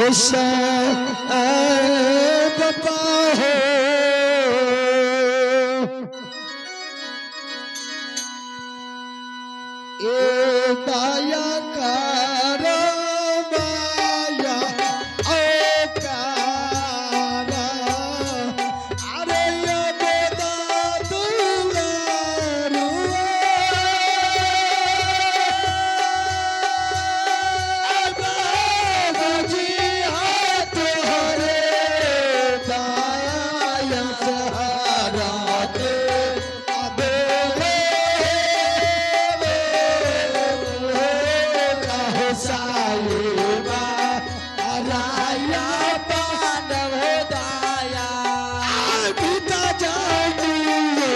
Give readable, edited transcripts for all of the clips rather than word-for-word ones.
गोसाई बाबा हो। ए दया कर माया औकारा, अरे यमोदा दुलारुआ, बाबूजी हाथ हरे दाया सहारा दे अबे साहिबा राया पांडव दाया पिता जानी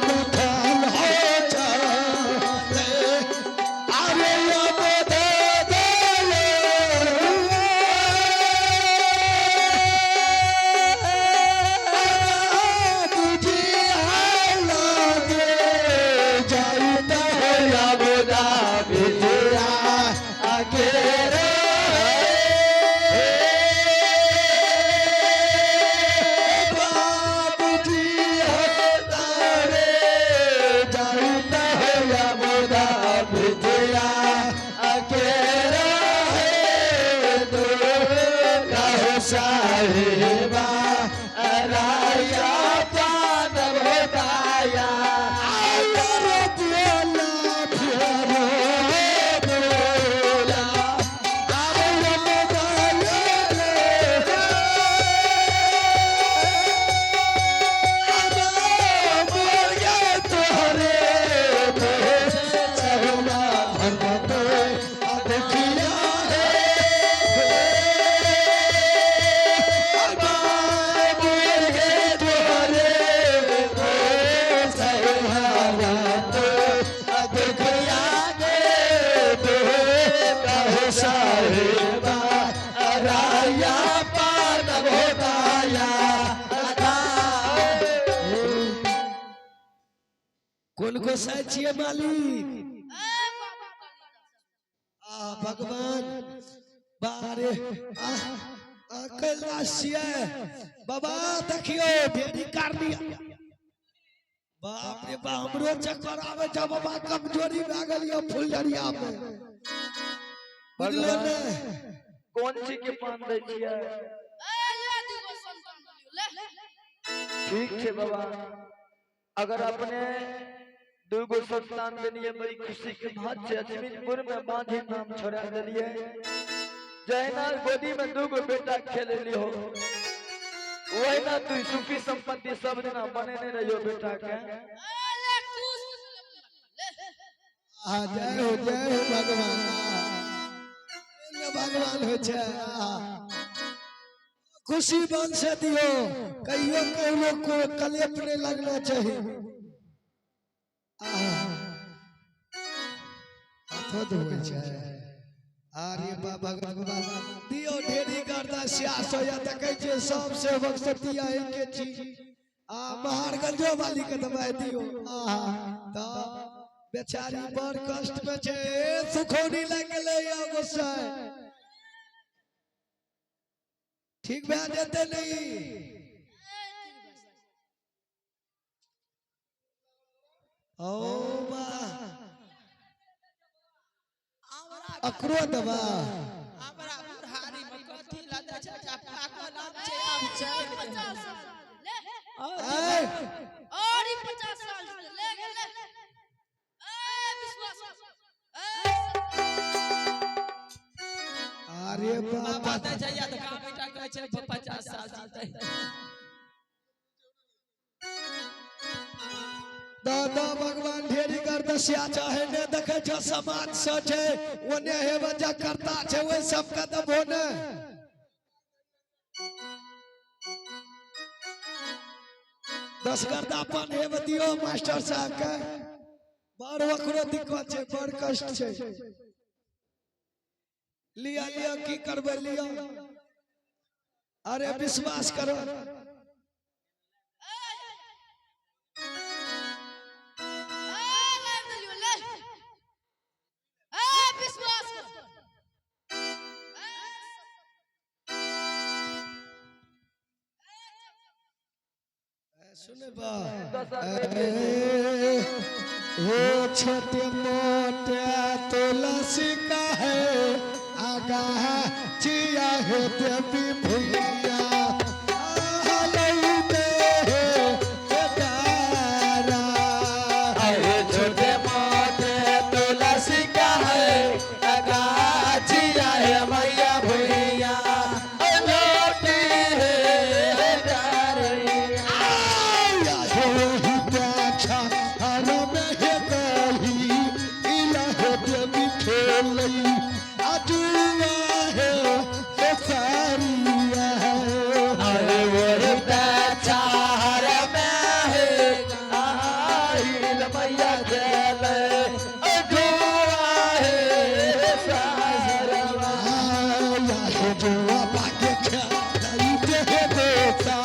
मुथल हो चले, अरे यमोदा तुझी लागे जाइता यमुना विजया अकेरे बाबूजी तारे जाइता यमुना विजया अकेरे साहिबा राया पानव दाया साहिबा राया पानव दाया। कोन गोसाई छियै मालिक? आ भगवान बारे आ आ कैलाश छियै बाबा, देखियौ ढेरी कारनी। बाप रे बाप, हमरो चक्कर आबै छै बाबा, कमजोरी भए गेल यऽ फुलझरिया मे, बुझलो ने। कोन चीज के पान दै छियै? ठीक छै बाबा, अगर अपने दूगो संतान देलिए बड़ी खुशी के बात छै। अजमीरपुर में बांधी नाम छोड़ा देलिए, जहिना गोदी में दूगो बेटा खेलेली हो वहिना तू सुखी संपत्ति सब दिना बनेने रहियो बेटा के। आ जय हो, जय हो भगवान, ने भगवान होइ छै। आ खुशी मन से दियो, कहियो कहियो को कलेप नहीं लगना चाहिए। आहा, हाथो धोए छै। अरे बाबा भगवान दियो ढेरी गर्दा स्यास होया, देखै छियै सब सेवक सब दिया के छी। आ महारगंजो वाली के दबाई दियो। आहा, तऽ बेचारी बड़ कष्ट में छै, सुखौनी लागि गेलै या गोसाई, ठीक भए जेतै नहीं? ओ बा अकरो दबा हमरा बुढ़ारी में कथी ला दै छै? पाकल आम छै, आब चलि गेलै। ऐ और ई 50 साल ले गेलै। ए विश्वास ए अरे बाबा बाबा दै छै या तऽ गाम बेटा कहै छै 50 साल जीतै। दादा भगवान ढेरी कर दसिया चाहे ने देखे छो समाज से छै ओने हे वजह करता छै ओहि सब के दबो ने। दस गर्दा पान हेब दियो मास्टर साहब के, बड़ ओकरो दिक्कत छै, बड़ कष्ट छै। लिया लिया की करबै लिया, अरे विश्वास करो। ए लाइव देलियो ले। ए विश्वास कर। ए सुनबा। 10 लाख। हे छोटे मोटे तुलसी का है आगा चिया है देवी भैया लौटे है दारा। अरे छोटे मोटे तुलसी का है अगाछिया है मैया भैया लोटी है डारिया। आया हे हिताछा हर में हे कही इला हे देवी खेलई अजुआ है हे सारिया है। अरे वो चार में है आहिल मैया खेल अधूरा है सारवा। आया हे जुआ भाग्य खेलई हे देता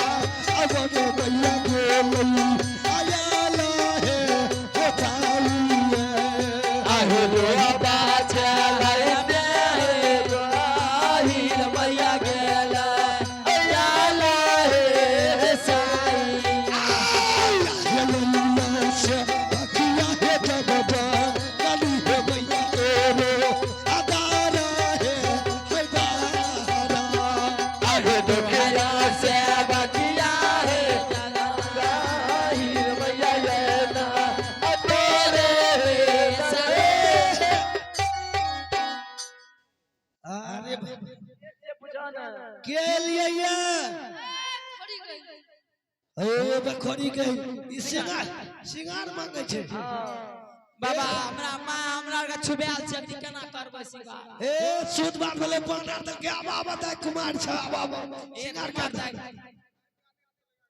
अवन मैया गेलई आया ला हे हे तालिया। अरे वो बाछल है आहिल मैया गेल अयाला है साई। अरे दुखिया से बचिया है आहिल मैया गेल अतोरे सरे। अरे ये पूछा ना। के लिए ये खड़ी गई। ए बखोरी के ई सिंगार सिंगार मांगे छै। बाबा हमरा माँ हमरा आरके छुबायल छै, अभी केना करबै सिंगार? ए सूद बात भेलै पाना त के आबा बताय कुमार छ आबा आबा सिंगार कर दे।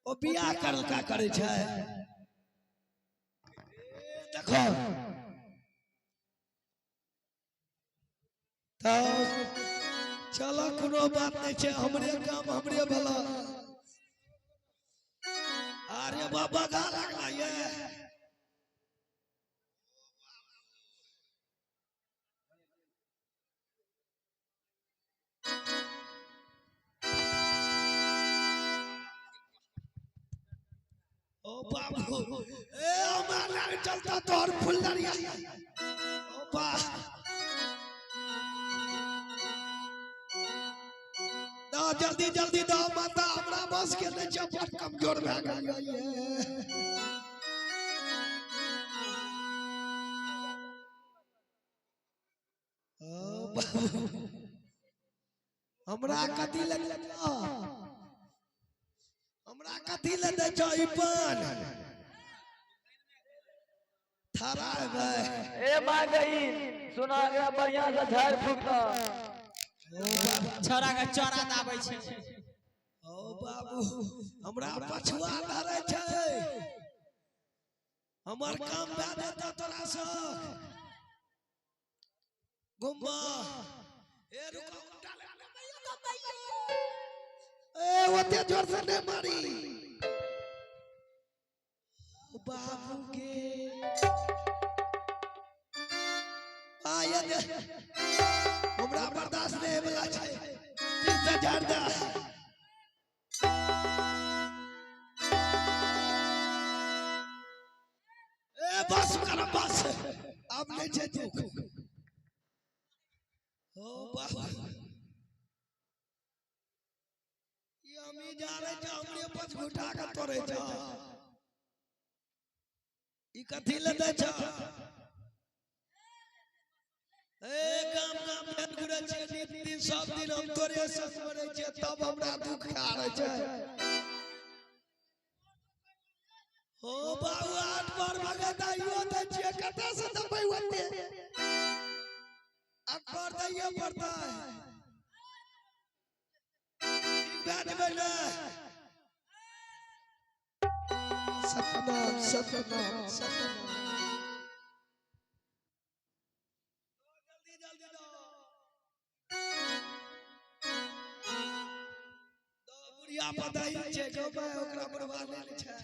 ओ बियाह कर का करै छै। ए, देखो तऽ चलो कोनो बात नहीं छै, हमरे काम हमरे भला। अरे बाबा गा लगला ये। ओ बाबू ए हमरा नहीं चलता तोहर फुलदरिया। ओ बा दो जल्दी जल्दी दो माता, हमरा बस के नहीं छै, बड़ कमजोर भए गेल ये। ओ बाबू हमरा कथी लग हमरा कथी ले दै छौ ई पान थारा हेबै। ए माँ गई सुना एकरा बढ़िया से झाड़ फूक दो। ओ बाबू छौड़ा के चौरा दाबै छै। ओ बाबू हमरा पछुआ धरै छै, हमर काम भए जेतौ तोरा सँ गुम्बा। ए रुको, ए ओते जोर से नहीं मारी। ओ बाबू के आया दे, हमरा बर्दाश्त नहीं होय वला छै, ठीक से झाड़ दे। ए बस कर बस, अब नहीं छै दुख। ओ बाबा ई हमी जा रहे छ, हमरे पछ घुटा के तोड़े छ, ई कथी ले दै छ? ए गाम गाम भेल घुरै छियै नित दिन सब दिन हम तोरे संग मरै छियै तब हमरा दुख खा रहे छै। ओ बाबू 8 बार भगत आइयो दै छियै, कतऽ से देबै ओते? 8 बार दैये पड़तै। ठीक भए जेबै ने? सतनाम सतनाम सतनाम। जल्दी जल्दी दो दो, बुढ़िया पता ही छै गाँवमे ओकरा बुढ़वा नहि छै।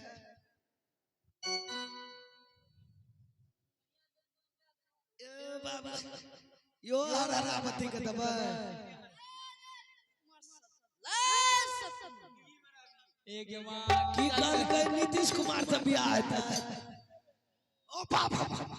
ए बाबा यो हर हरावती के देबै। ले सतनाम। ए गे माँ की कहलकै नीतीश कुमार से बियाह हेतै? ओ बाप।